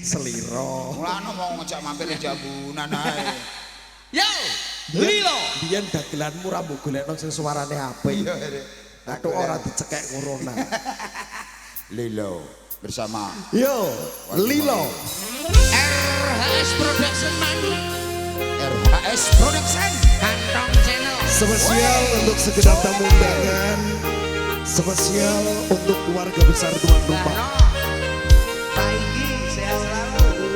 Seliro. Mulane mau ngejak mampir jambunan ae. Yo, Lilo. Biyen dagelanmu ra mbok golekno sing suarane apik. Iya, Rek. Aduh ora dicekek corona. Lilo bersama Yo, Lilo. RHS Production man. RHS Production. Kantong Channel. Spesial untuk segenap tamu undangan. Spesial untuk keluarga besar tuan rumah. Pak Iki sehat selalu.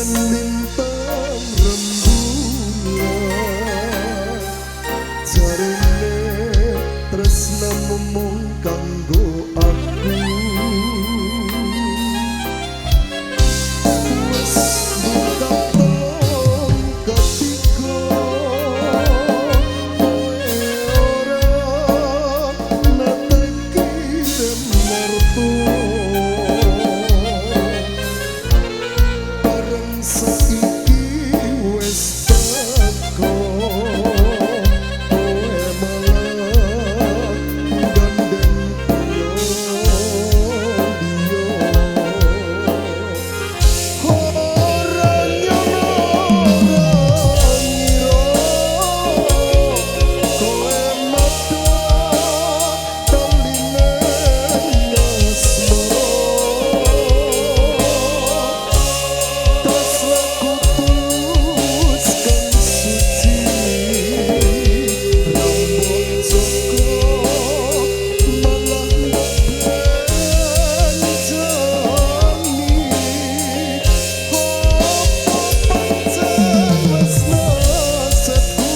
Lintang rembulan jarene tresnamu mung kanggo aku. Wes buka telung ketiga kowe ora nate kirim marto. Saiki wis teko kowe malah gandeng liya. Ora nyono ora ngira kowe metu taline asmara. Tresnaku tulus kang suci rambut joko malah mbok belanjani. Opo pancen wis nasibku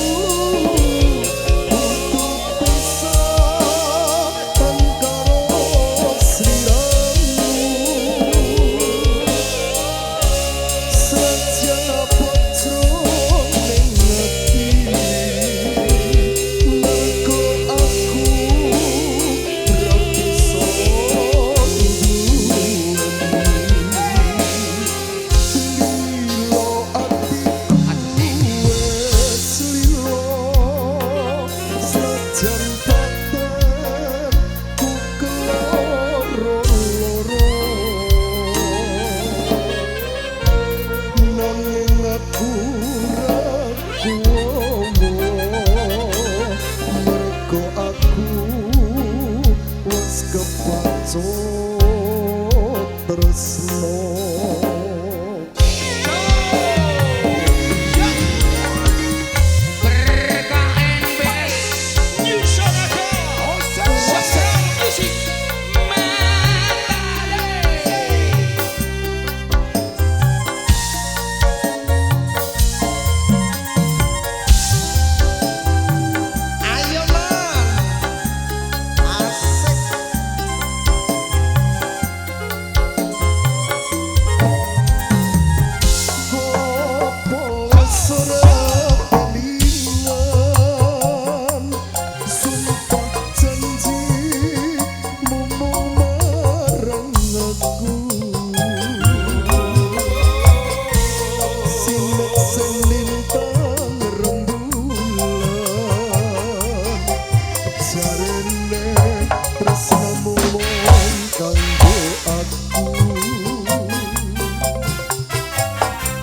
kudu pisah karo sliramu. Senajan apa jroning ati mergo aku ora bisa nduweni. Lilo atiku wis lilo senajan batinku keloro-loro. Nanging aku ra kuwowo mergo aku wis kepacut tresno. Berkah NBS New Sonata. Musik Matale. Ayo man, asik. Gopo ora kelingan sumpah janji mung marang aku. Sineksen lintang rembulan jarene tresnamu mung kanggo aku.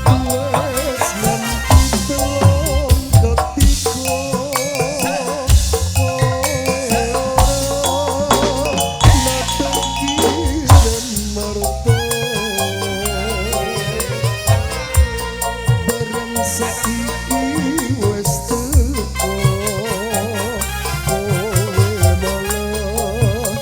Wes nganti telung ketiga kowe ora nate kirim marto. Bareng saiki wis teko kowe malah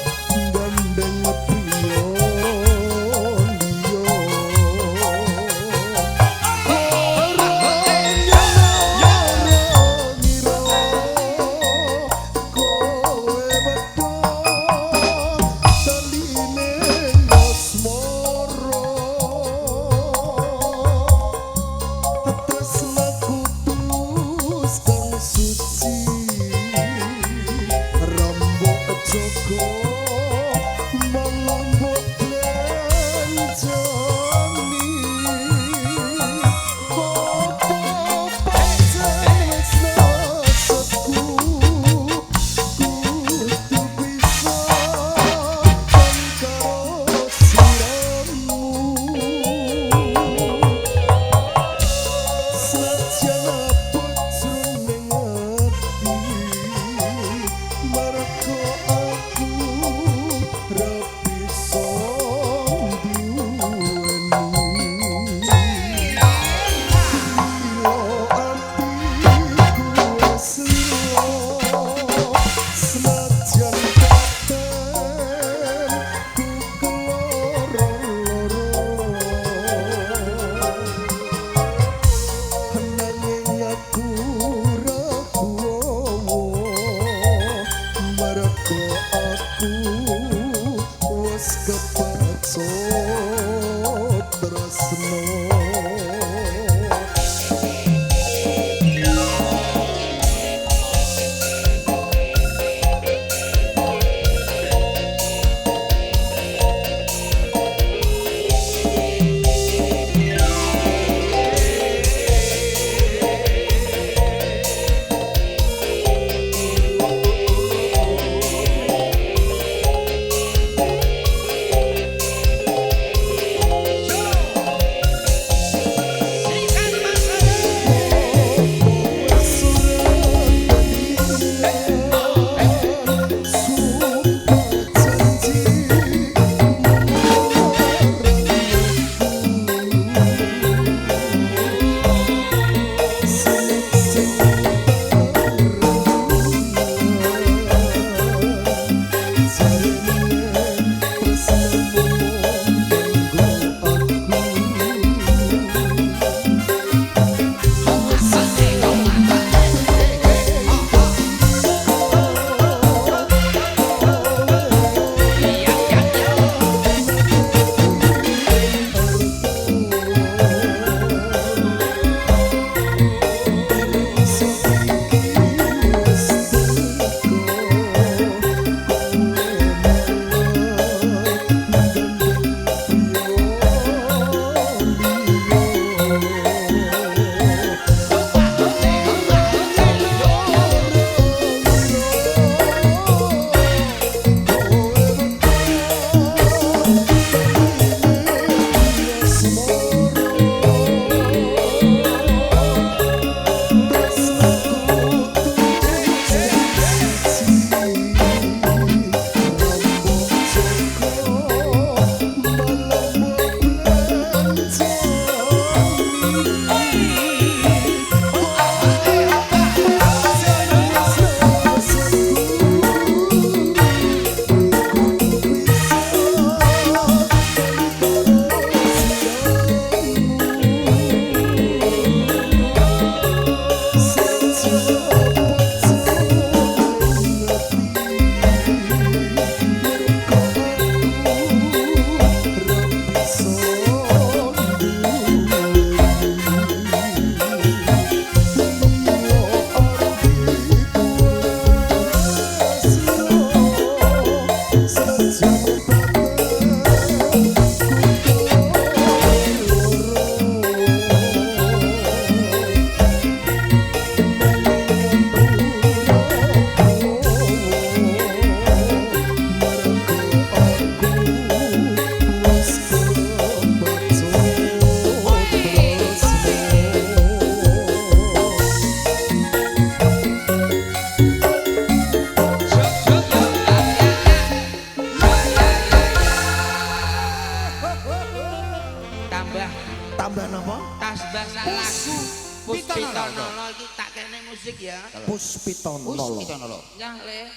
Tambah napa? Tasbah lagu Puspitonolo iki tak kene musik ya. Puspitonolo. Puspitonolo. Nyah le.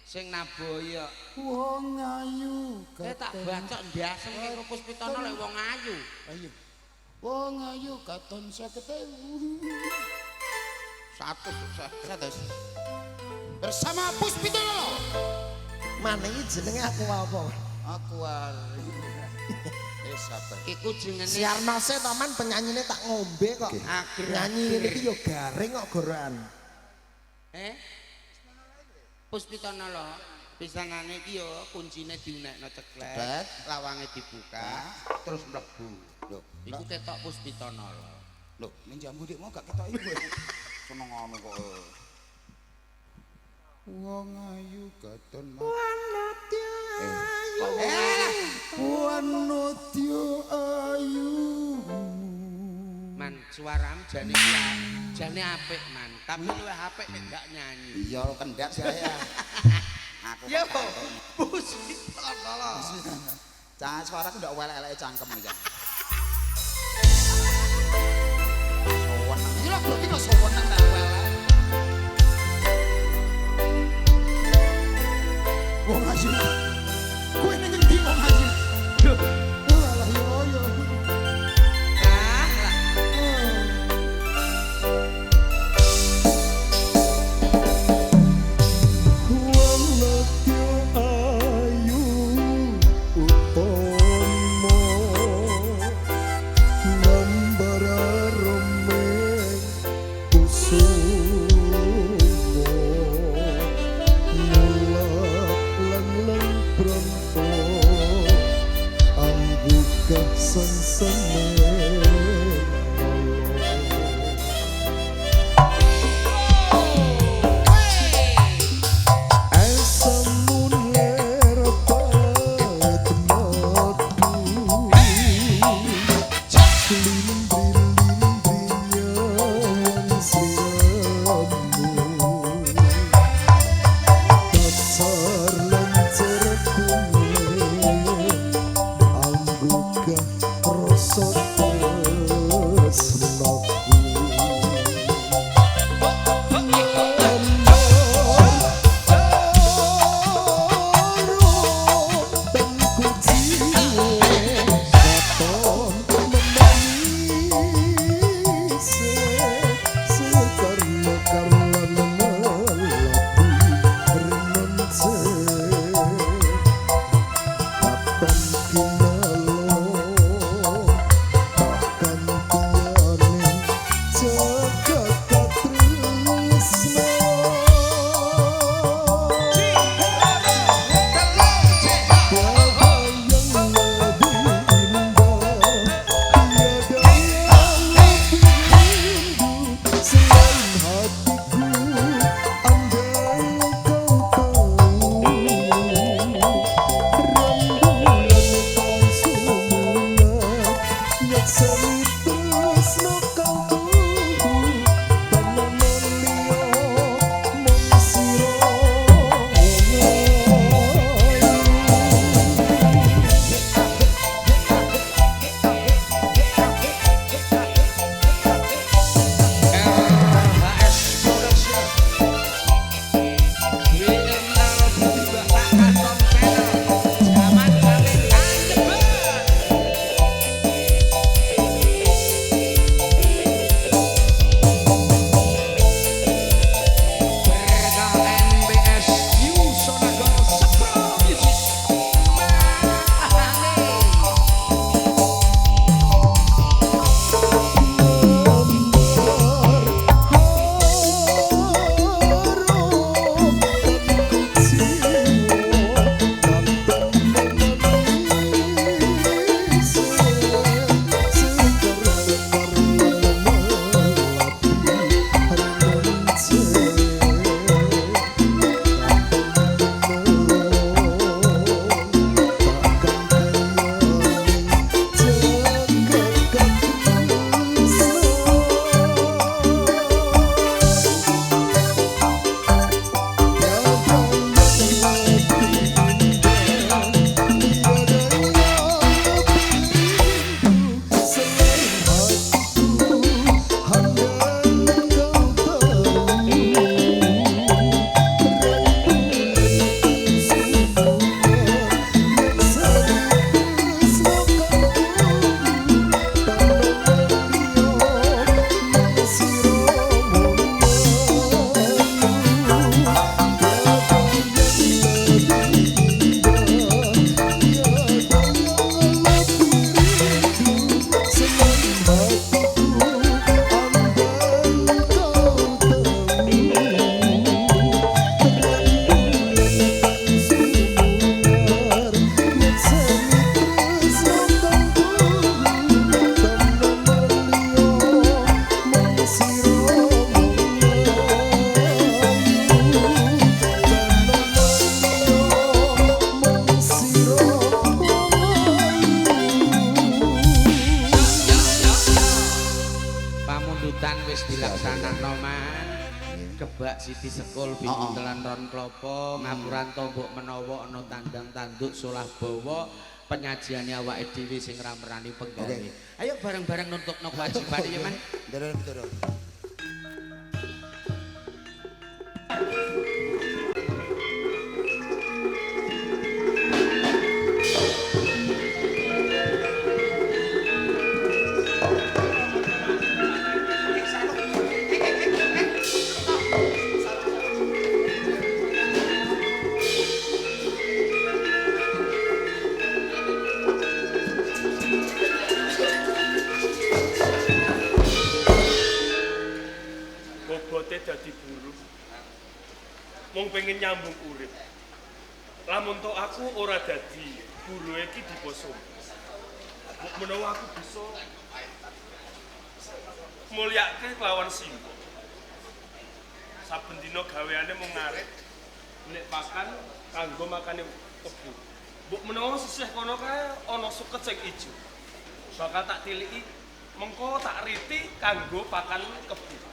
Sing naboyo. Wong ayu. Tak bacok ndasem karo Puspitono lek wong ayu. Ayo. Wong ayu katon 50.000. 100. Bersama Puspitonolo. Mane iki jenenge aku apa? Aku ari. Iku jenenge Siarnose to man penyanyine tak ngombe kok. Nyanyi ngene iki yo garing kok gorokan. Puspitonolo pisanane iki yo kuncine diunekno ceklek, lawange dibuka, terus mlebu. Lho, iku ketok Puspitonolo. Lho, ning jambu dik mau gak ketok iku. Seneng ngono kok. Wong ayu katon Wanodyo ayu. Man, suaram jane jane apik man, tapi luwih apik nek gak nyanyi. Iya, kendhak saya. Aku. Yo, Puspitonolo. Cah suaraku ndak elek-eleke cangkem iki. Soweneng. Iki lho berarti kok soweneng ta elek. Wong ayu. Kowe ning endi wong ayu? Lho, alah yo yo. Ah, lah. Wanodyo ayu utama nambara rome kusumo nulak leng-leng bronto anggukah sengseme. Rasa Kebak Siti Sekul Bintelan Ron Klopo ngapuran tombok menawa ana tandang tanduk solah bawa penyajiane awake dhewe sing ramrani penggawe. Ayo bareng-bareng nuntutno kewajiban ya Man. Ndoro ndoro. Bobote dadi buruh. Mung pengen nyambung urip. Lamun tok aku ora dadi buruhe iki diposo. Mbok menawa aku bisa mulyake kelawan simbo. Saben dina gaweane mung ngarit nek pakan kanggo makane kebo. Mbok menawa sisih kono kae ana suket sing ijo. Bakal tak tiliki mengko tak riti kanggo pakan kebo.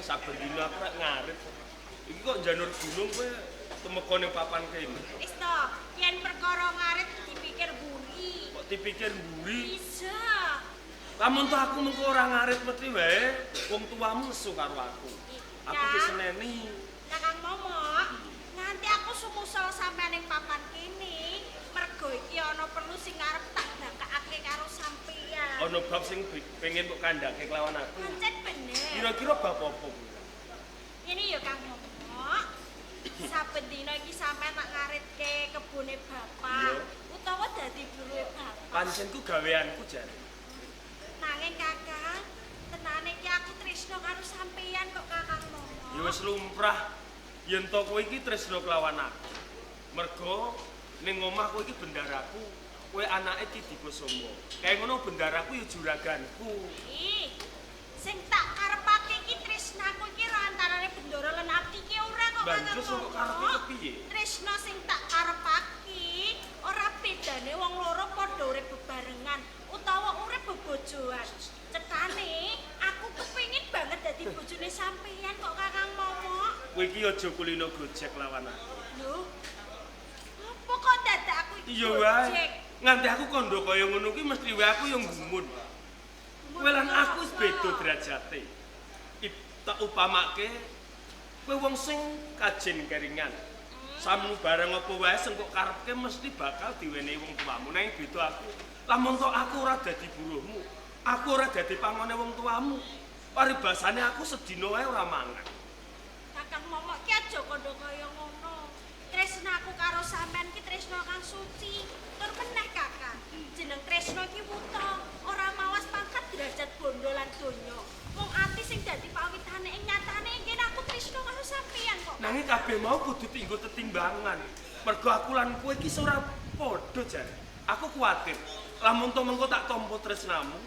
Saben dina aku rek ngarit. Iki kok janur gunung kowe tumeka ning papan kene. Wis to, yen perkara ngarit dipikir mburi. Kok dipikir mburi? Iya. Lamun to aku mengko ora ngarit mesti wae wong tuamu nesu karo aku. Aku diseneni. Kakang Momok, nganti aku sumusel sampean ning papan kene, mergo iki ana perlu sing arep tak bakakake karo sampeyan. Ana bab sing pengen mbok kandhake kelawan aku. Pancen bener. Kira-kira bab apa kuwi? Ini ya Kang Momok. Saben dina iki sampean tak ngaritke kebone bapak utawa dadi buruhe bapak. Pancen ku gaweanku jare. Nanging Kakang, tenane iki aku tresno karo sampeyan kok Kakang Momok. Ya wis lumrah yen to kowe iki tresno kelawan aku. Mergo ning omah kowe iki bendaraku, kowe anake Ki Diposomo. Kaya ngono bendaraku ya juraganku. Ih, sing tak karepake iki tresnaku iki ora antarane bendara lan ati iki ora kok Kakang. Banjur sing kok karepe kepiye? Tresna sing tak karepake ora bedane wong loro padha urip bebarengan utawa urip bebojoan. Cetane aku kepengin banget dadi bojone sampeyan kok Kakang Momok. Kowe iki aja kulino gojek lawan aku. Lho. Apa kok dadak aku iki Iya wae. Nganti aku kandha kaya ngono kuwi mesti wae aku yo gumun. Kowe lan aku wis beda derajate. Tak upamake kowe wong sing kajen keringan. Samu barang apa wae sing kok karepke mesti bakal diwenehi wong tuamu. Nanging beda aku. Lamun tok aku ora dadi buruhmu, aku ora dadi pangone wong tuamu. Paribasane aku sedina wae ora mangan. Kakang Momok ki aja kandha kaya ngono. Tresnaku karo sampean ki tresna kang suci. Tur meneh Kakang, jeneng tresna ki wuta, ora mawas pangkat derajat bondo lan donya. Wong ati sing dadi pawitane ing nyatane yen aku tresna karo sampeyan kok. Nanging kabeh mau kudu dienggo tetimbangan. Mergo aku lan kowe iki ora padha jare. Aku kuwatir lamun to mengko tak tampa tresnamu,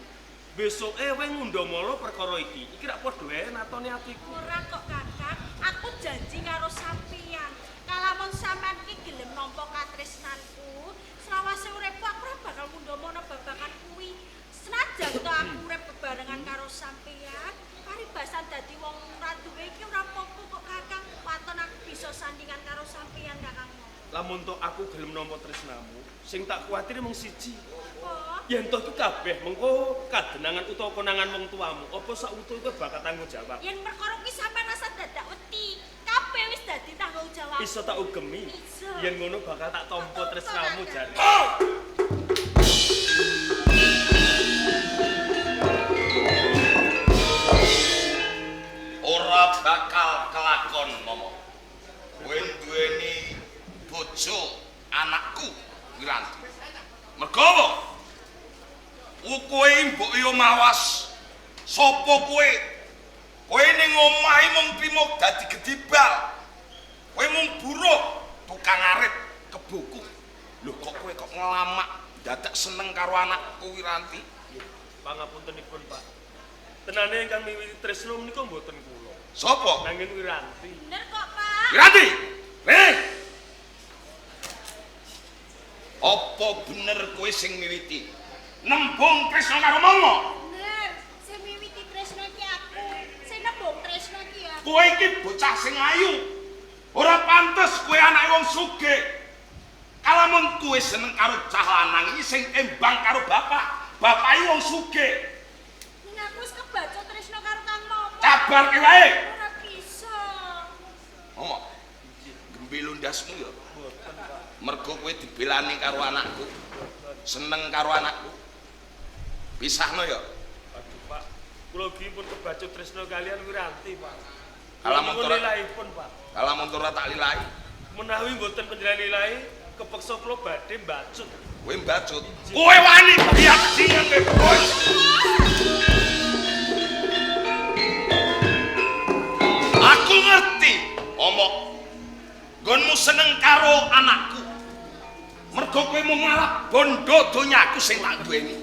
besoke kowe ngundhamala perkara iki. Iki rak padha wae natone atiku. Ora kok Kakang, aku janji karo sampeyan. Kalamun sampean ki gelem nampa katresnanku, selawase uripku aku ora bakal ngundhamana babagan kuwi. Senajan to aku urip bebarengan karo sampeyan, paribasan dadi wong ora duwe iki ora apa-apa kok Kakang. Waton aku bisa sandingan karo sampeyan Kakang. Lamun to aku gelem nampa tresnamu, sing tak kuwatir mung siji. Apa? Yen to iki kabeh mengko kadenangan utawa konangan wong tuamu, apa sak utuhe kowe bakal tanggung jawab? Yen perkara kuwi sampean rasa dadak wedi, kabeh wis dadi tanggung jawab. Iso tak ugemi. Iso. Yen ngono bakal tak tampa tresnamu jare. Ora bakal kelakon Momo. Kowe duweni bojo anakku Wiranti. Mergo apa? Kowe mbok yo mawas sapa kowe? Kowe ning omahe mung trimo dadi gedibal. Kowe mung buruh tukang arit keboku. Lho kok kowe kok nglamak dadak seneng karo anakku Wiranti? Pangapuntenipun, Pak. Tenane ingkang miwiti tresna menika mboten kula. Sapa? Nanging Wiranti. Bener kok, Pak. Wiranti. Rene. Apa bener kowe sing miwiti nembung tresna karo Momo? Bener, sing miwiti tresna iki aku, sing nembung tresna iki aku. Kowe iki bocah sing ayu. Ora pantes kowe anake wong sugih. Kalamun kowe seneng karo cah lanang iki sing embang karo bapak, bapake wong sugih. Ning aku wis kebaca tresna karo Kang Momo. Kabarke wae. Ora bisa. Momo. Gembe lundasmu ya. Mergo kowe dibelani karo anakku. Seneng karo anakku. Pisahno ya. Aduh, Pak. Kula iki pun kebacut tresna kalian Wiranti, Pak. Kalamun ora lilahipun, Pak. Kalamun ora tak lilahi. Menawi mboten panjenengan lilahi, kepeksa kula badhe mbacut. Kowe mbacut. Kowe wani biak kowe, bos. Aku ngerti, omok. Nggonmu seneng karo anakku. Mergo kowe mung ngalap bondo donyaku sing tak duweni.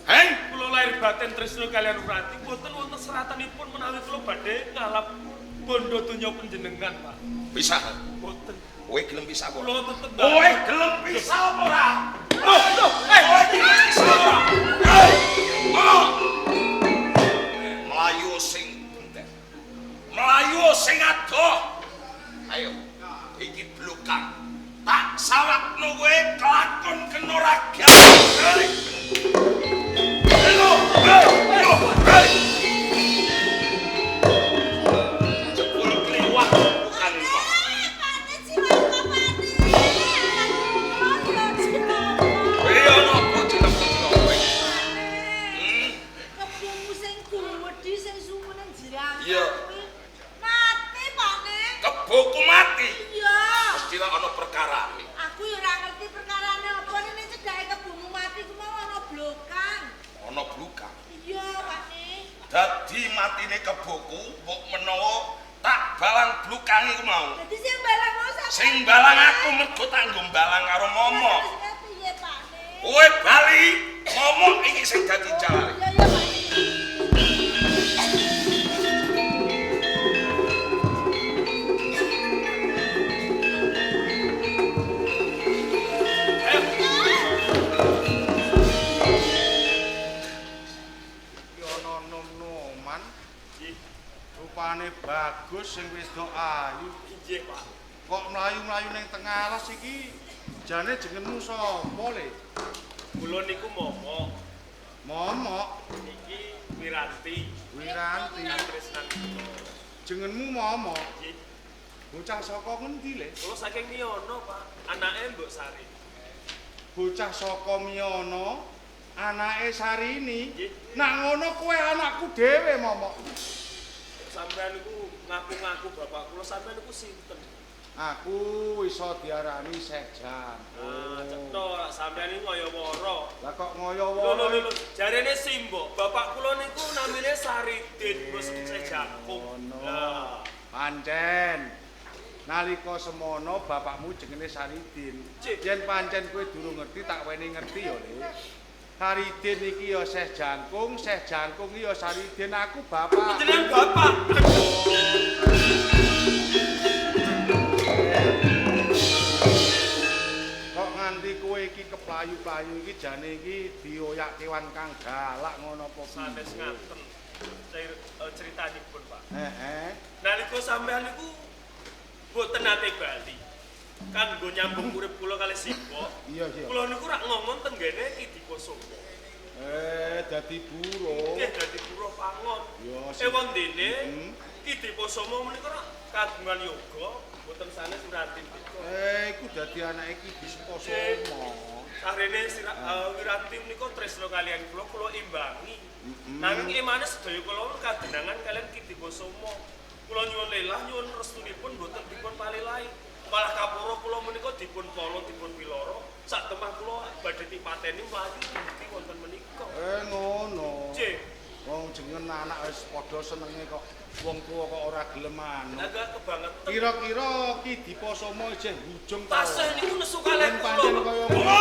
Heng, kula lahir batin tresna kalian Wiranti, mboten wonten seratanipun menawi kula badhe ngalap bondo donya panjenengan, Pak. Pisah. Mboten. Kowe gelem pisah apa? Kula tetep. Kowe gelem pisah apa ora? Loh, loh, kowe gelem pisah ora? Hei. Oh. Mlayu sing entek. Mlayu sing adoh. Ayo. Iki blukang. Tak sawakno kowe kelakon kena raga. Halo, halo, hei. Jebul kliwat bukan kok. Pate cilaka pate. Kowe ono apa cilaka-cilaka kowe? Kebunmu sing gedhi sing sumene jerang. Iya. Mati, Pakne. Keboku mati. Iya. Mesti lah ono perkarane. Aku ya ora ngerti perkarane apa nek cedhake kebunmu mati ku mau ono blokang. Ono blukang. Iya, Pakne. Dadi matine keboku mbok menawa tak balang blukange ku mau. Dadi sing balang mau sampe. Sing balang aku mergo tak nggo balang karo Momo. Terus piye, Pakne? Kowe bali Momo iki sing dadi jalare. Iya, iya, Pakne. Iki ana nom-noman. Rupane bagus sing wedok ayu. Inggih, Pak. Kok mlayu-mlayu ning tengah alas iki jane jenengmu sapa le? Kula niku Momo. Momok Niki Wiranti. Wiranti. Tresnan kula. Jenengmu Momok. Nggih. Bocah saka ngendi le? Kula saking Miyono, Pak. Anake Mbok Sari. Bocah saka Miyono, anake Sarini. Nggih. Nak ngono kowe anakku dhewe Momok. Sampeyan niku ngaku-ngaku bapak kula, sampeyan niku sinten? Aku iso diarani Syekh Jangkung. Ah, cetha sampeyan niku ngaya-wara. Lah kok Lho ngaya-wara? lho lho, jarene Simbok, bapak kula niku namine Saridin, wis Syekh Jangkung. Ngono. Lah, Pancen. Nalika semono bapakmu jenenge Saridin. Cik. Yen pancen kowe durung ngerti tak weni ngerti ya, Le. Saridin iki ya Syekh Jangkung, Syekh Jangkung iki ya Saridin, aku bapak. jenengan bapak. Kok nganti kowe iki keplayu-playu iki jane iki dioyak kewan kang galak ngono apa piye? Sanes ngaten. Ceritanipun, Pak. Heeh. Nalika sampeyan niku mboten nate bali. Kanggo nyambung urip kula kalih Simbok. Iya, iya. Kula niku rak ngomong tenggene Ki Dipa Soma. Dadi buruh. Nggih dadi buruh pangon. Ya, sing- Ewon dene Ki Dipa Soma menika rak kagungan yoga, mboten sanes Wiranti menika. Iku dadi anake Ki Dipa Soma. Sarene Wiranti menika tresna kalian kula, kula imbangi. Nanging imane sedaya kula kagenangan kalian Ki Dipa Soma. Kula nyuwun lelah, nyuwun restunipun mboten dipun palilahi. Malah kapura kula menika dipun pala, dipun piloro. Sak temah kula badhe dipateni mlayu dumugi wonten menika. Ngono. Nggih. Wong jeneng anak wis padha senenge kok wong tuwa kok ora gelem manut. Agak kebangetan. Kira-kira Ki Dipa Soma isih hujung ta? Tasih niku nesu kalih Yen kula. pancen kaya ngono.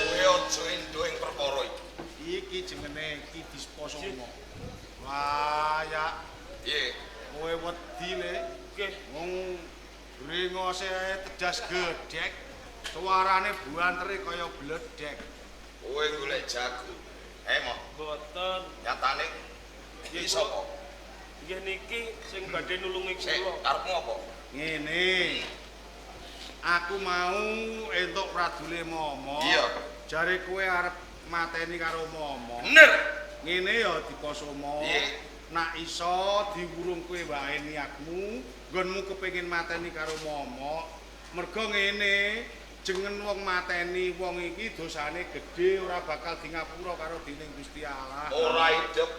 Kowe aja endo ing perkara iki. Iki jenenge Ki Dipa Soma. Wah, ya Piye? kowe wedi le. Nggih. Wong ndas gedhek. Suarane buantere kaya bledek. Kowe golek jago. Mo. Mboten. Nyatane iki sapa? Nggih niki sing badhe nulungi Sik, kula. karepmu apa? Ngene. Aku mau entuk pradule Momo. Iya. Jare kowe arep mateni karo Momo. Bener. Ngene ya Dipa Soma. Piye? Nak iso diwurung kowe wae niatmu, nggonmu kepengin mateni karo Momo. Mergo ngene, jeneng wong mateni wong iki dosane gedhe ora bakal di ngapura karo dening Gusti Allah. Ora idep.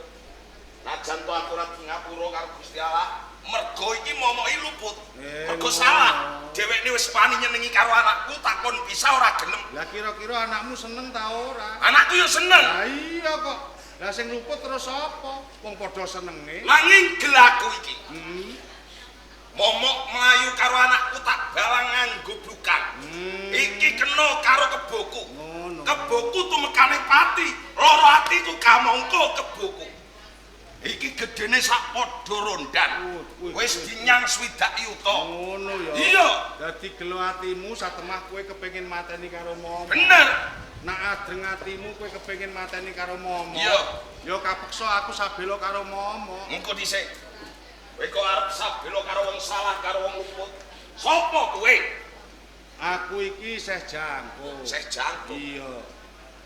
Najan to aku ora di ngapura karo Gusti Allah, mergo iki momoki luput. Mergo salah. Dhewekne wis wani nyenengi karo anakku, takon bisa ora gelem. Lah kira-kira anakmu seneng ta ora? Anakku yo seneng. Lah iya kok. Lah sing luput terus sapa? Wong padha senenge. Nanging gelaku iki. Momok mlayu karo anakku tak balang nganggo blukan. Iki kena karo keboku. Ngono. Keboku tumekane pati, lara atiku kamangka keboku. Iki gedene sak padha rondan. Wis dinyang 60 yuta. Ngono ya. Iya. Dadi gelo atimu satemah kowe kepengin mateni karo Momo. Bener. Nak adreng atimu kowe kepengin mateni karo Momo. Iya. Ya kapeksa aku sabela karo Momo. Mengko dhisik. Kowe kok arep sabela karo wong salah karo wong luput. Sopo kowe? Aku iki Syekh Jangkung. Syekh Jangkung. Iya.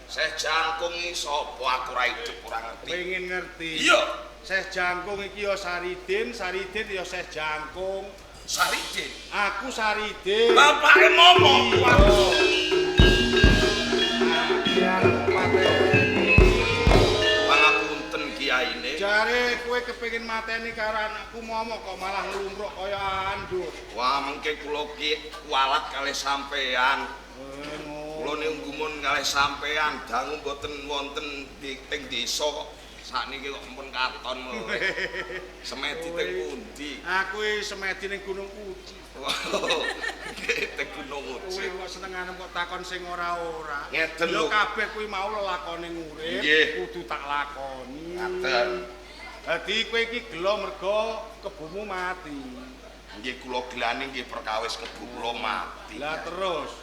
Syekh Jangkung iki sapa? Aku ora hidup ora ngerti. Pengen ngerti. Iya. Syekh Jangkung iki ya Saridin, Saridin ya Syekh Jangkung. Saridin. Aku Saridin. Bapake Momo. Iya. Aku mateni. Pangapunten kiyaine. Jare kowe kepengin mateni karo anakku Momo kok malah nglumruk kaya anduk. Wah, mengke kula ki kualat kalih sampean. Kula niku gumun kalih sampean, dangu mboten wonten teng desa kok. Sakniki kok ampun katon lho. Semedi teng pundi? Aku iki semedi ning Gunung Uci. Teng Gunung Uci. Kowe kok senengane kok takon sing ora-ora. Ngeten lho. Kabeh kuwi mau lelakone urip kudu tak lakoni. Ngaten. Dadi kowe iki gelo mergo kebomu mati. Nggih kula gelane nggih perkawis kebo kula mati. Lah terus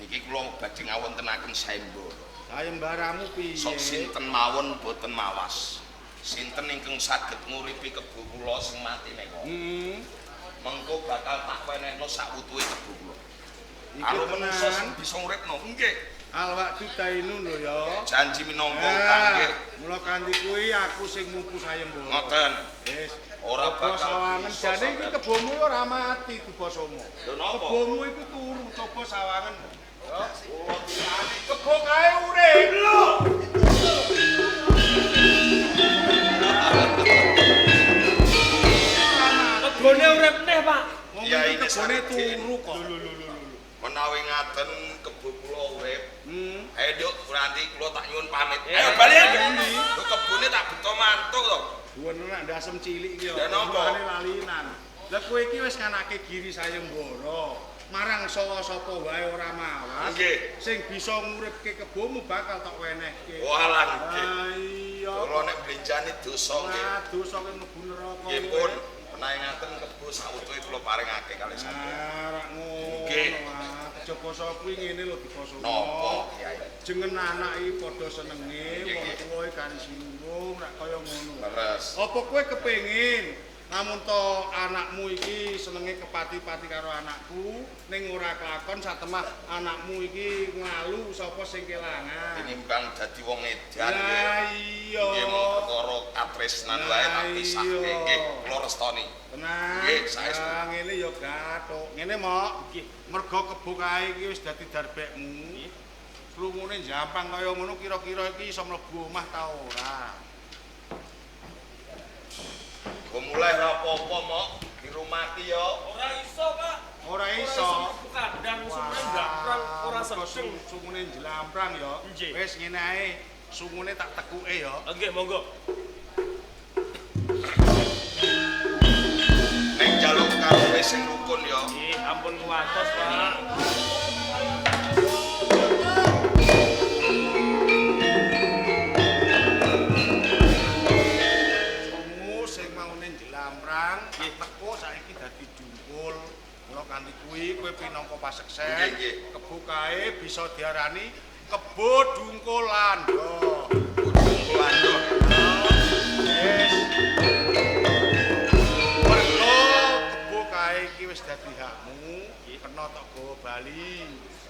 niki kula badhe ngawontenaken sayembara. Sayembaramu piye? Sok sinten mawon boten mawas. Sinten ingkang saged nguripi kebo kula sing mati nika. Mengko bakal tak wenehno sak wutuhe kebo kula. Karo menungso sing bisa nguripno. Nggih. Alwak didainu lho ya. Janji minangka utang nggih. Mula kanthi kuwi aku sing mupu sayembara. Ngoten. Wis. Ora bakal sawangen jane iki kebomu ora mati Dipa Soma. Lho napa? Kebomu iku turu coba sawangen. Kebo kae urip lho. Kebone urip neh, Pak. Ya ini kebone turu kok. Menawi ngaten kebo kula urip. Ayo Nduk, Wuranti kula tak nyuwun pamit. Ayo bali Nduk. Lho kebone tak beto mantuk to. Duwen nek ndasem cilik iki ya. Lah napa? Lalinan. Lah kowe iki wis nganake giri sayembara. Marang sapa-sapa wae ora mawas. Nggih. Sing bisa nguripke kebomu bakal tak wenehke. Walah nggih. Iya. Kula nek blenjane dosa nggih. Lah dosa ki mlebu neraka. Nggih pun, menawi ngaten kebo sawutuhe kula paringake kalih sampeyan. Ah, rak ngono. Nggih. Kejaba kuwi ngene lho Dipa Soma. Napa, Kyai? Jeneng anak iki padha senenge, wong tuwa iki kan sinurung rak kaya ngono. Leres. Apa kowe kepengin lamun to anakmu iki senenge kepati-pati karo anakku ning ora kelakon satemah anakmu iki ngalu sapa sing kelangan. Tinimbang dadi wong edan nggih. Iya. Nggih mung perkara katresnan wae tak pisahke nggih kula restoni. Tenang. Nggih, saestu. Ngene ya gathuk. Ngene mok. Nggih. Mergo kebo kae iki wis dadi darbekmu. Nggih. Slungune jampang kaya ngono kira-kira iki iso mlebu omah ta ora? Go mulai ora apa-apa, Mok. Dirumati ya. Ora iso, Pak. Ora iso. Ora iso kandang sungune njlamprang ora sedeng. Sungune njlamprang ya. Wis ngene ae, sungune tak tekuke ya. Nggih, monggo. Nek njaluk karo wis sing rukun ya. Nggih, ampun kuwatos, Pak. Teko saiki dadi dungkul. Mula kanthi kuwi kowe pinangka keseksen. Nggih, nggih. Kebo kae bisa diarani kebo dungkul lando. Dungkul lando. Wis. Mergo kebo kae iki wis dadi hakmu, kena tok gawa bali.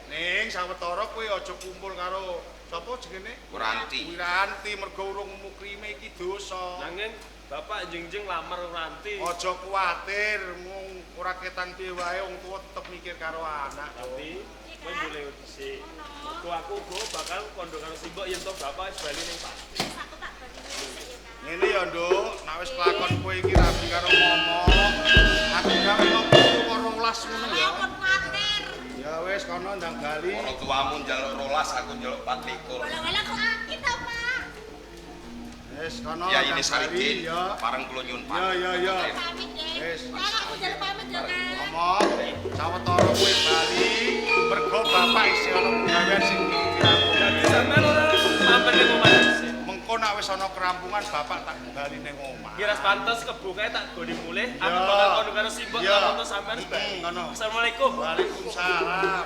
Ning sawetara kowe aja kumpul karo sapa jenenge? Wiranti. Wiranti mergo urung mukrime iki dosa. Nanging bapak jengjeng lamar Wiranti. Aja kuwatir, mung ora ketang piye wae wong tuwa tetep mikir karo anak. Nanti kowe mulih dhisik. Mergo aku uga bakal kondo karo simbok yen to bapak wis bali ning Pati. Wis aku tak bali dhisik ya, Kang. Ngene ya, Nduk, nek wis kelakon kowe iki rabi karo momok, aku gawe ngopo 12 ngono ya. Ayo kon kuwatir. Ya wis kono ndang bali. Ono tuamu njaluk 12, aku njaluk 24. Wala-wala kok akeh ta, Pak? Wis kono Ya ini ndang bali Saridin, ya. pareng kula nyuwun Ya ya ya. Pamit nggih. Wis. Kang aku njaluk pamit ya, Kang. Ngomong, sawetara kowe bali, mergo bapak isih ana penggawean sing dirampung. Dadi sampean ora mampir ning omah dhisik. Mengko nek wis ana kerampungan bapak tak bali ning omah. Kira pantes kebo kae tak gone mulih, aku Ya. bakal kondo karo simbok Ya. lamun to sampean wis bali. Ngono. Assalamualaikum. Waalaikumsalam.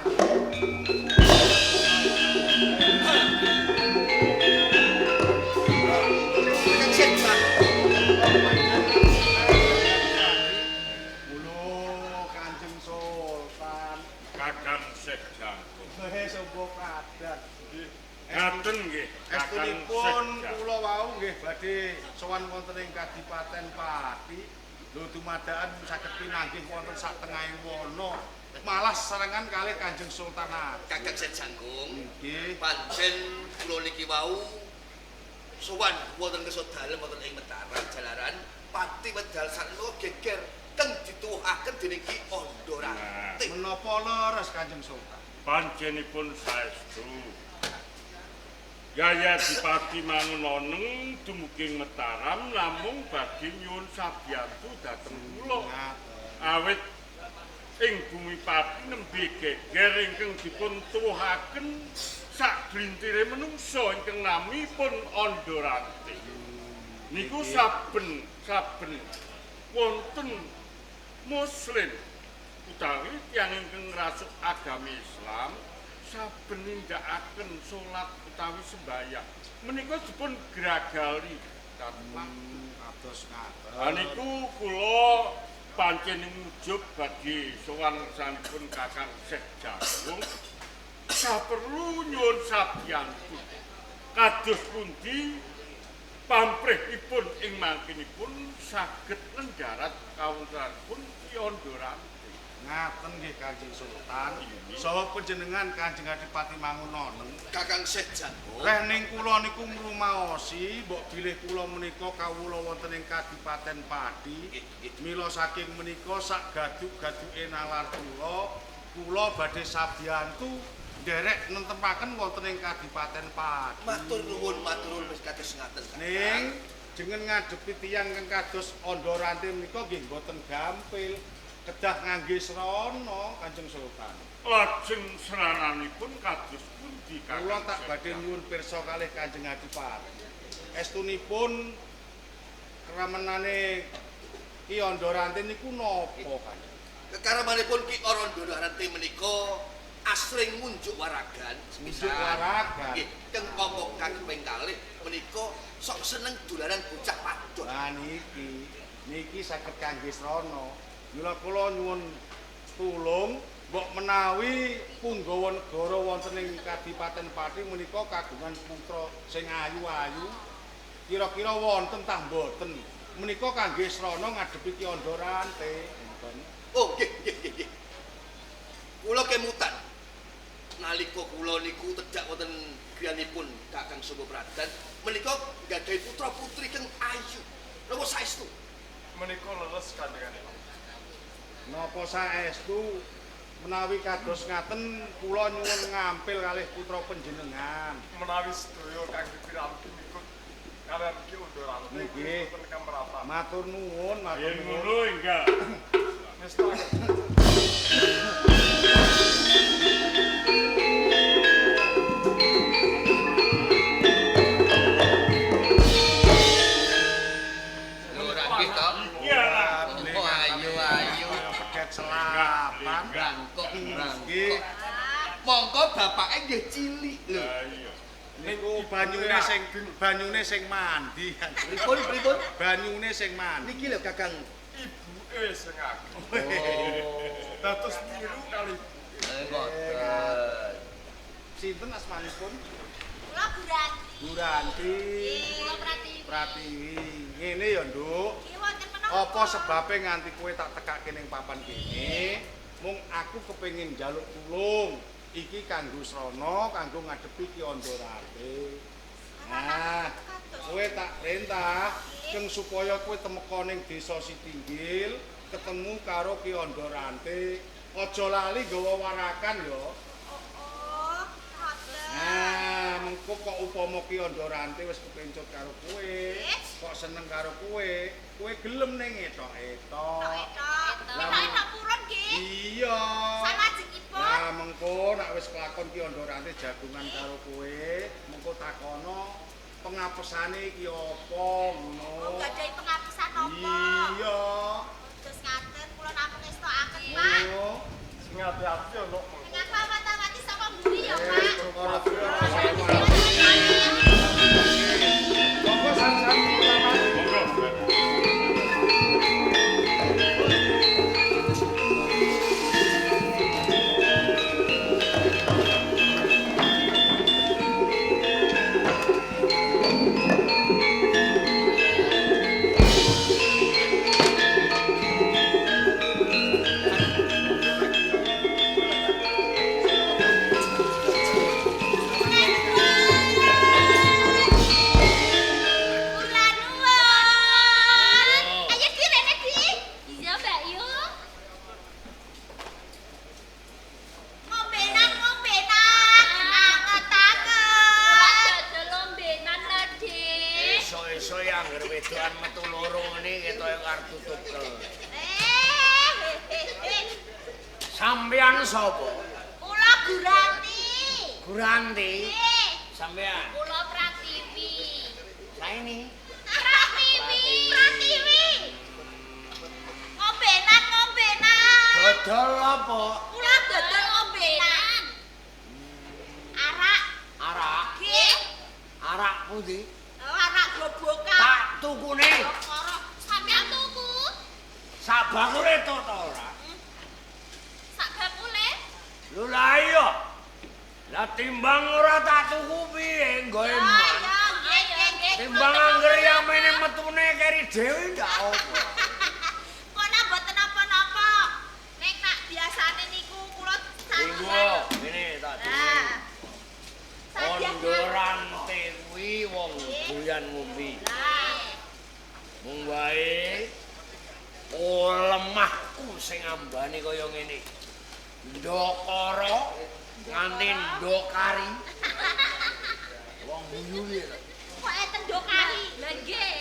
Kakang Syekh Jangkung. Kulo Kanjeng Sultan. Kakang Syekh Jangkung. Wis sopo kadan. Ngaten nggih, Kakang Estunipun Syekh Jangkung. kula wau nggih badhe sowan wonten ing Kadipaten Pati. Lho dumadakan saged pinanggih wonten sak tengahing wana. Malah serengan kalih Kanjeng Sultan Agung. Kakang Syekh Jangkung. Nggih. Pancen kula niki wau sowan wonten kersa dalem wonten ing Mataram jalaran Pati wedal sakmenika geger keng dituwuhaken dening Ki Andharati. Menapa leres Kanjeng Sultan? Panjenipun saestu. Gaya Dipati Mangunoneng dumugi Mataram namung badhe nyuwun sabiyantu dhateng kula. Awit ing bumi Pati nembe geger ingkang dipun tuwuhaken saglintire menungsa ingkang namipun Andharati. Niku saben-saben wonten muslim utawi tiyang ingkang ngrasuk agami Islam saben nindakaken salat utawi sembahyang menika dipun gragali dateng. Kados ngaten. Ha niku kula pancen ngujub badhe sowan ngersanipun Kakang Syekh Jangkung saperlu nyuwun sabiyantu kados pundi pamrihipun ing mangkinipun saged nendharat kawontenanipun Ki Andharati. Ngaten nggih Kanjeng Sultan. Saha panjenengan Kanjeng Adipati Mangunoneng. Kakang Syekh Jangkung. Reh ning kula niku ngrumaosi mbok bilih kula menika kawula wonten ing Kadipaten Pati. Mila saking menika sak gaduk-gaduke nalar kula, kula badhe sabiyantu nderek nentemaken wonten ing Kadipaten Pati. Matur nuwun, matur nuwun wis kados ngaten. Kakang. Ning jeneng ngadepi tiyang ingkang kados Andharati menika nggih mboten gampil. Kedah ngangge srana Kanjeng Sultan. Lajeng srananipun kados pundi Kakang? Kula tak Syekh badhe Jangkung? nyuwun pirsa kalih Kanjeng Adipati. Estunipun kramenane Ki Andharati niku napa Kanjeng? Kekaramanipun Ki Andharati menika asring ngunjuk waragan Ngunjuk waragan? Nggih, teng kelompok kaping kalih menika sok seneng dolanan bocah wadon. Lah niki, niki saged kangge srana. Mila kula nyuwun tulung mbok menawi punggawa negara wonten ing Kadipaten Pati menika kagungan putra sing ayu-ayu. Kira-kira wonten tah mboten? Menika kangge srana ngadepi Ki Andharante. Oh, nggih, nggih, nggih, nggih. Kula kemutan nalika kula niku tedhak wonten griyanipun Kakang Sumba Pradan menika nggadahi putra-putri kang ayu. Napa saestu? Menika leres kandhane. Napa saestu menawi kados ngaten kula nyuwun ngampil kalih putra panjenengan. Menawi sedaya kang dipiranti ikut kalian Ki Andharati Nggih. wonten kamerapan. Matur nuwun, matur Yen nuwun. ngono enggak. Nesta. Lho ora nggih to? Iya lah. Oh, ayu ayu. Pedet selapan. Brangkok, Nggih. brangkok. isih cilik lho. Lah iya. Niku banyune sing mandi. Pripun pripun? Banyune sing mandi. Niki lho Kakang. Ibuke sing ageng. Oh. Dados niru kali Ngoten. Sinten asmanipun? Kula Guranti. Guranti. Kula Pratiwi. Pratiwi. Ngene ya, Nduk. Nggih wonten menapa? Apa sebabe nganti kowe tak tekake ning papan kene? Mung aku kepengin njaluk tulung. Iki kanggo srana, kanggo ngadepi Ki Andharate. Nah, kowe tak perintah keng supaya kowe temeka ning desa Sitinggil, ketemu karo Ki Andharate. Aja lali nggawa warakan ya. Oh, ngoten. Nah, mengko kok upama Ki Andharate wis kepencut karo kowe, kok seneng karo kowe, kowe gelem ning etok-etok. Etok-etok. Etok-etok purun nggih. Iya. Salajengipun. Nah, mengko nek wis kelakon Ki Andharate jagongan karo kowe, mengko takono pengapesane iki apa ngono. Oh, gadahi pengapesan apa? Iya. Terus ngaten kula namung ngestokaken, Pak. Ngono. Sing ati-ati ana mengko. Ning aku awat-awati saka mburi ya, Pak. Monggo sang-sang ulama. Monggo. Kula nuwun. Ayo Di rene Di. Iya, Mbak Yu. Ngombenan ngombenan. Anget-anget. Kula dodol lombenan lho, Dik. Esuk-esuk angger wedokan metu loro ngene ketoke arep tutup kel. Sampeyan sapa? Kula Guranti. Guranti. Nggih. Sampeyan. Kula Pratiwi. Saini. Pratiwi. Pratiwi. Ngombenan ngombenan. Dodol apa? Kula dodol ngombenan. Arak. Arak. Nggih. Arak pundi? Oh, arak grobokan. Tak tukune. Koro. Sampeyan tuku Sak bakule to ta ora? sak bakule. Lho lah iya. Lah timbang ora tak tuku piye nggo Ya, eman. ya, nggih, nggih, nggih. Timbang angger yamene metune keri dhewe ndak apa. Kona mboten napa-napa. Ning nak biasane niku kula Minggu, ngene tak Nah. Ondorante kuwi wong doyan ngombe. Lah, Mung wae lemahku sing ambane kaya ngene. Ndokara nganti ndokari. Wong guyu piye to? kok enten ndokari. Lah nggih.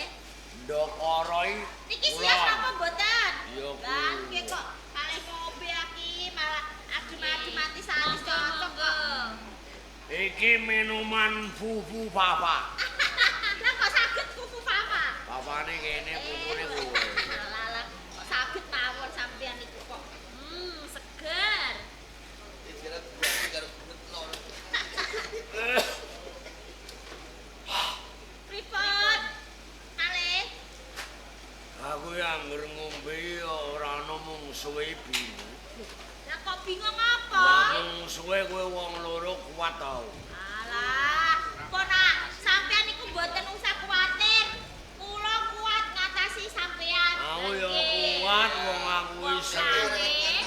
Ndokara iki Niki siap napa mboten? Ya, Lah kuwi. nggih kok kalih ngombe iki malah adem-adem ati sanis cocok kok. Iki minuman fufu papa. Lah kok saged fufu papa? Papane kene pupune kowe. Alah lah, kok saged mawon sampean niku kok. Seger. Dikira Guranti karo Retno. Pripun? Kalih. Aku yang angger ngombe ya ora ana mungsuhe bingung. Lah kok bingung apa? Lah mungsuhe kowe wong loro kuat tau. Alah, kok nak sampean niku mboten usah kuwatir. Kula kuat ngatasi sampean. Aku ya kuat wong aku wis Nggih.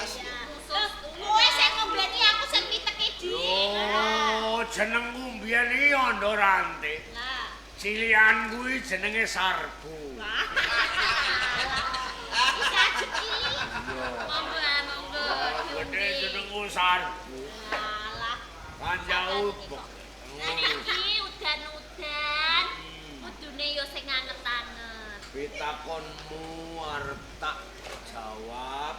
Lho, kowe sing ngombeni aku sing miteke di. Lho, jenengku mbiyen iki Andharante. Lah. Cilian kuwi jenenge Sarbu. Iki ajeki. Monggo, monggo. Gede jenengku Sarbu. Alah. Kanjau bek. Lah niki udan-udan. Kudune yo sing anget-anget. Pitakonmu arep tak jawab.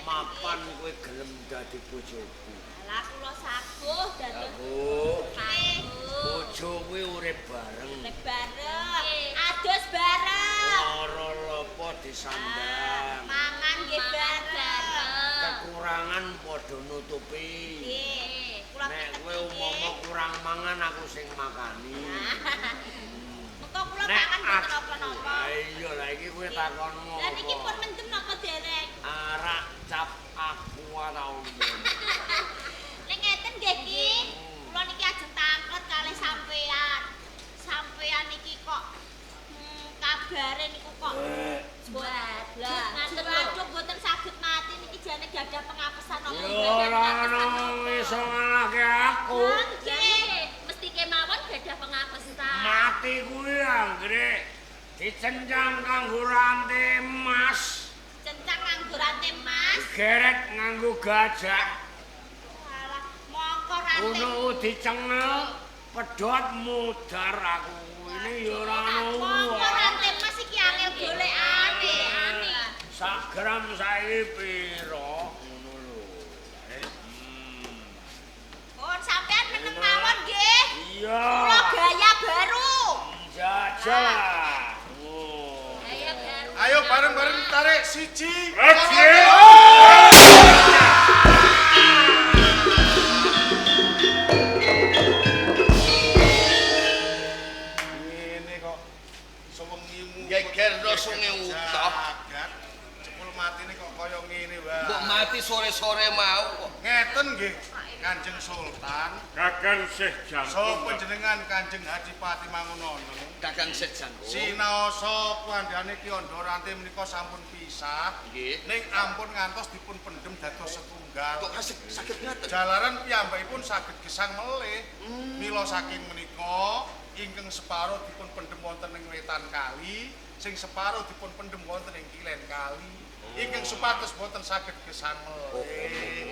Mapan kowe gelem dadi bojoku. Alah kula saguh dados Aku nggih. bojo kuwi urip bareng. Urip bareng. Adus bareng. Lara lopo disandang. Mangan nggih bareng. Kekurangan padha nutupi. Nggih. Kula Nek kowe umpama kurang mangan aku sing makani. Mengko kula mangan mboten napa-napa. Iya, lah iki kowe takonmu. Lah niki pun mendem napa dereng? Arak cap aku ora umum. Nek ngeten nggih Ki, kula niki ajeng tanglet kalih sampean. Sampean niki kok kabare niku kok ngaten lho mboten saged mati niki jane gadah pengapesan napa. Ya ora ono iso ngalahke aku. Nggih, mesti kemawon gadah pengapesan. Mati kuwi anggere dicencang kanggo rantai emas. Cencang nganggo rantai emas. Digeret nganggo gajah. Alah, mongko rantai. Ngono dicengel pedhot mudar aku. Ini ya ora ono. Mongko rantai emas iki angel golekane. Sak gram saiki pira? Ngono lho. Pun sampean meneng mawon nggih. Iya. Kula gaya baru. Jajal. Gaya baru. Ayo bareng-bareng tarik siji. Ngene kok sewengimu Gegerno sunge utuh. Jebul matine kok kaya ngene wae. Mbok mati sore-sore mau kok. Ngeten nggih Kanjeng Sultan. Kakang Syekh Jangkung. So panjenengan Kanjeng Adipati Mangunono. Kakang Syekh Jangkung. Sinaosa kandhane Ki Andha Ranti menika sampun pisah. Nggih. Ning ampun ngantos dipun pendhem dados setunggal. Kok saged ngaten? Jalaran piyambakipun saged gesang melih. Mila saking menika ingkang separo dipun pendhem wonten ing wetan kali, sing separo dipun pendhem wonten ing kilen kali. Ingkang supados boten saged gesang melih.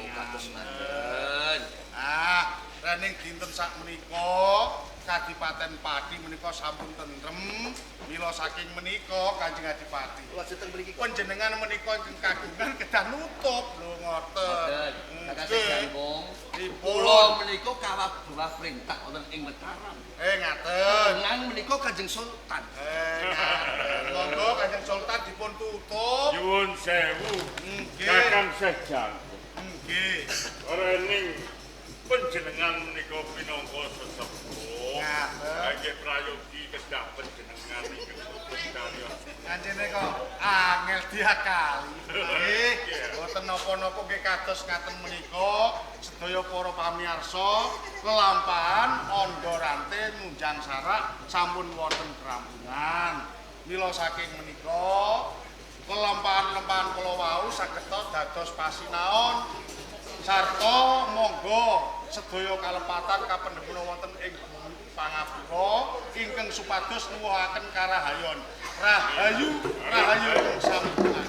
Oh, kados ngaten. Ah, rening dinten sak menika Kadipaten Pati menika sampun tentrem. Mila saking menika Kanjeng Adipati. Lajeng teng mriki kok. Panjenengan menika ingkang kagungan kedah nutup lho ngoten. Ngoten. Kakang Syekh Jangkung. Pripun? Kula menika kawabah perintah wonten ing Mataram. Ngaten. Nang menika Kanjeng Sultan. Ngaten. Monggo Kanjeng Sultan dipun tutup. Nyuwun sewu. Nggih. Kakang Syekh Jangkung. Nggih. Rening panjenengan menika pinangka sesepuh. Ngaten. Nggih prayogi kedah panjenengan ingkang tutup cariyos. Kancene kok angel diakali. Nggih, mboten napa-napa nggih kados ngaten menika sedaya para pamirsa lelampahan Andha Ranti nunjang sarak sampun wonten kerampungan. Mila saking menika lelampahan-lelampahan kala wau saged dados pasinaon sarta monggo sedaya kalepatan kapendhemuna wonten ing pangapura ingkang supados nuwuhaken karahayon. Rahayu, rahayu sampurna.